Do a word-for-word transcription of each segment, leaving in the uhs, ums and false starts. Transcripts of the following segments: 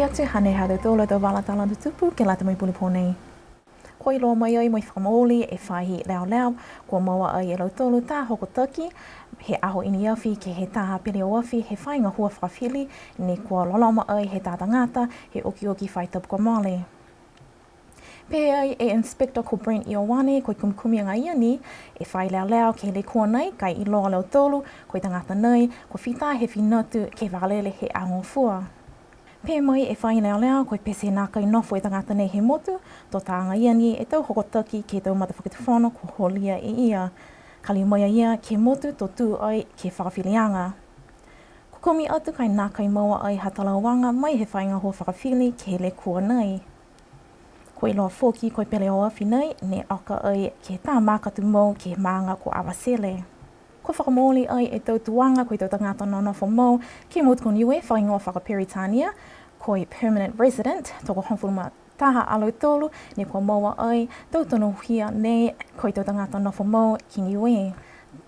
Ti hanei ha tautolu a tau vala tala tutupu ke lata mo e pulipō nei. Kua iloa mai ai mo e fakamooli e faahi leoleo, kua moua ai e lautolu taha hokotaki, he aho i ne afi ke he taha peleoafi he faahi gahua fakafili, ne kua loloma ai he taha tagata, he okioki faahi tapu kua mole. Pehē ai e Inspector ko Brent Ioane, ko e kumikumi agaia ni e faahi leoleo ke he lekua nei, ka e iloa e lautolu, ko e tagata nei, kua fita he fina atu ke vakalele he aho Gofua. Pehē mai e faahi leoleo, ko e pete nākai nofo e tagata nei he motu, to tā agaia ni e tau hokotaki ke he tau matafakatufono kua holia e ia. Ka liu mai a ia ke he motu to tū ai ke he fakafiliaga. Kua kumi atu ka e nākai moua ai ha talahauaga mai he faahi gahua fakafili ke he lekua nei. Kua iloa foki ko e peleoafi nei, ne oka ai ke he tau maka tumau ke he maaga ko Avatele. Kua fakamooli ai e tau tuaga ko e tau tagata nonofo mau ke he motu ko Niue fakahigoa fakaperitania, ko e permanent resident, tokohogofulu ma taha a lautolu, ne kua moua ai tau tonuhia nei ko e tau tagata nofo mau ki Niue.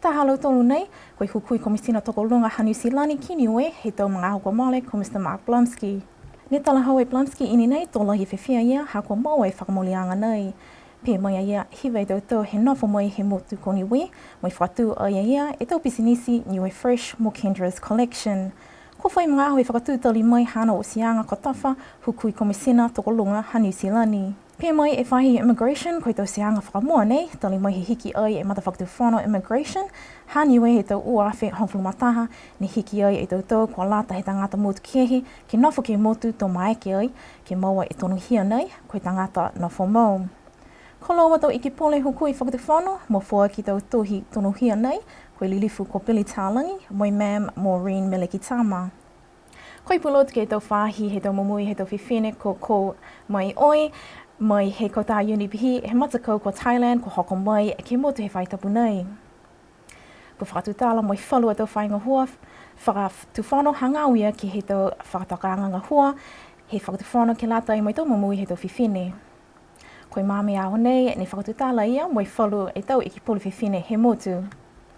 Taha a lautolu nei, ko e Hukui Komisina Tokoluga ha Niu Silani ki Niue, he tau magaaho kua mole, ko Mister Mark Blumsky. Ne talahau e Blumsky i ne nei, to lahi e fiafia a ia, ha kua moua e fakamooliaga nei. Pehē mai a ia, hiva e tau tau he nofo mai he motu ko Niue, mo e fakatū ai a ia e tau pisinisi Niue Fresh mo Kendra's Collection. Kua fai magaaho e fakatū tali mai haana osiaga kotofa, Hukui Komisina Tokoluga ha Niu Silani. Pehē mai e faahi Immigration, ko e tauteaga fakamua nei, tali mai he hiki ai e matafakatufono Immigration ha Niue he tau ua afe hogofulu ma taha, ne hiki ai e tau tau kua lata he tagata motu kehe, ke nofo ke he motu to maeke ai ke moua e tonuhia nei, ko e tagata nofo mau. Ko laua tau Ikipule Hukui Fakatufono, mo e foaki e tau tohi tonuhia nei, ko e Lilifu ko Billy Talagi, mo e Ma'am Maureen Melekitama. Ko e pulotu ke he tau faahi, he tau momoui, he tau fifine, ko Ko Mai Oi, mai he kautaha U N D P, he matakau ko Thailand, kua hoko mai ke he motu he faahi tapu nei. Kua fakatutala mo e falu a tau faahi gahua fakatufono hagaao ia ke he tau fakatokaaga gahua he fakatufono ke lata mo e tau momoui he tau fifine. Ko e magaaho nei, ne fakatutala a ia mo e falu a tau Ikipule fifine he motu.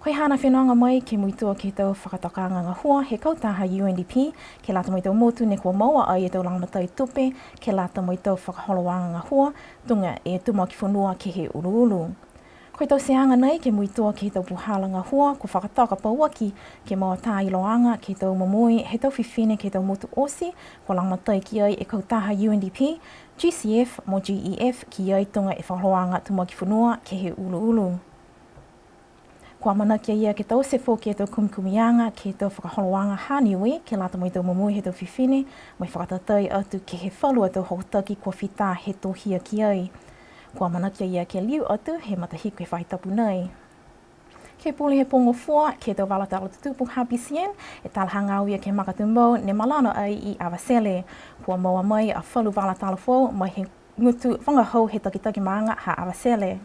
Ko e haana fenoga mai ke muitua ke he tau fakatokaaga gahua he kautaha U N D P, ke lata mo e tau motu ne kua moua ai e tau lagomatai tupe, ke lata mo e tau fakaholoaga gahua, tuga e tumuaki fonua ke he uluulu. Ko e tauteaga nei ke muitua ke he tau puhala gahua, kua fakatoka pauaki ke moua tā iloaaga ke he tau momoui he tau fifine ke he tau motu oti, kua lagomatai ki ai e kautaha U N D P, G C F mo G E F ki ai tuga e fakaholoaga tumuaki fonua ke he uluulu. Kua amanaki a ia ke taute foki e tau kumikumiaga ke he tau fakaholoaga ha Niue, ke lata mo e tau momoui he tau fifine, mo e fakatatai atu ke he falu a tau hokotaki kua fita he tohia ki ai. Kua amanaki a ia ke liu atu he matahiku he faahi tapu nei. Ke puli he pō Gofua, ke he tau vala tala tutupu ha B C N, e tala hagaao ia ke he maka tumau ne malona ai i Avatele. Kua moua mai a falu vala tala foou mai he gutu vagahau he takitaki maaga ha Avatele.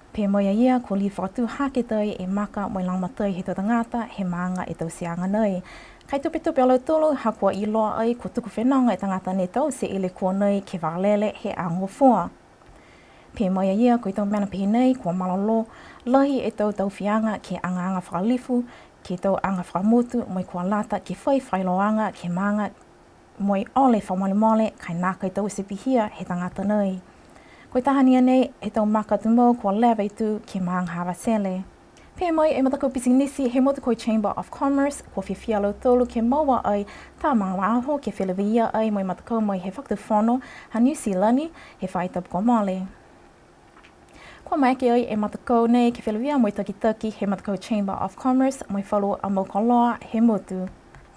Pehē mai a ia, kua liu fakatū hakete ai e maka mo e lagomatai he tau tagata he maaga e tauteaga nei. Ka e tupetupe a lautolu, ha kua iloa ai kua tuku fenoga e tagata ne taute e lekua nei ke vakalele he aho Gofua. Pehē mai a ia, ko e tau mena pehē nei, kua malolō lahi e tau taufiaga ke he agaaga fakalilifu, ke he tau aga fakamotu, mo e kua lata ke fai fakailoaaga ke he maaga mo e ole fakamolemole, ka e nākai taute pihia he tagata nei. Ko e taha ni a nei he tau maka tumau kua leva e tū ke he maaga ha Avatele. Pehē mai e matakau pisinisi he motu ko e Chamber of Commerce, kua fiafia a lautolu ke moua ai tā magaaho ke feleveia ai mo e matakau mai he fakatufono ha Niu Silani he faahi tapu kua mole. Kua maeke ai e matakau nei ke feleveia mo e takitaki he matakau Chamber of Commerce mo e falu a mau koloa he motu.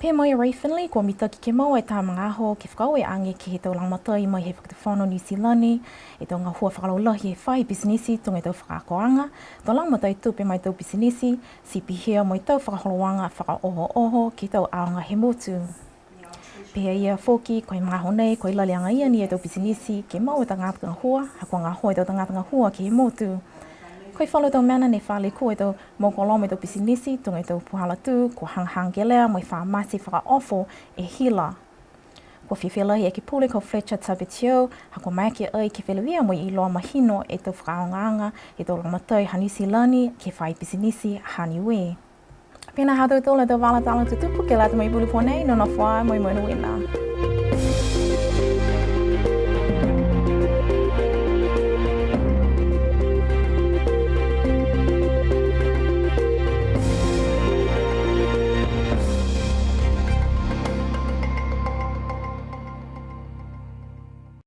Pehē mai a Ray Finley, kua mitaki ke moua e tā magaaho ke fakaaue age ke he tau lagomatai mai he fakatufono Niu Silani, e tau gahua fakalaulahi he faahi pisinisi tuga e tau fakaakoaga, tau lagomatai tupe ma e tau pisinisi, ti pihia mo e tau fakaholoaga fakaohooho ke he tau aoga he motu. Pehē a ia foki, ko e magaaho nei, kua lali agaia ni e tau pisinisi ke moua e tagata gahua, ha kua gahua e tau tagata gahua ke he motu. Ko e falu tau mena ne fa lekua e tau mau koloa mo e tau pisinisi, tuga e tau puhala tū, kua hagahaga kelea mo e fa mate fakaofo e hila. Kua fiafia lahi e Ekepule ko Fletcher Tapatio, ha kua maeke ai ke feleveia mo e iloa mahino e tau fakaaogaaga he tau lagomatai ha Niu Silani ke he faahi pisinisi ha Niue. Pihia ha tautolu a tau vala tala tutupu ke lata mo e puli pō nei, nonofo ā mo e monuina.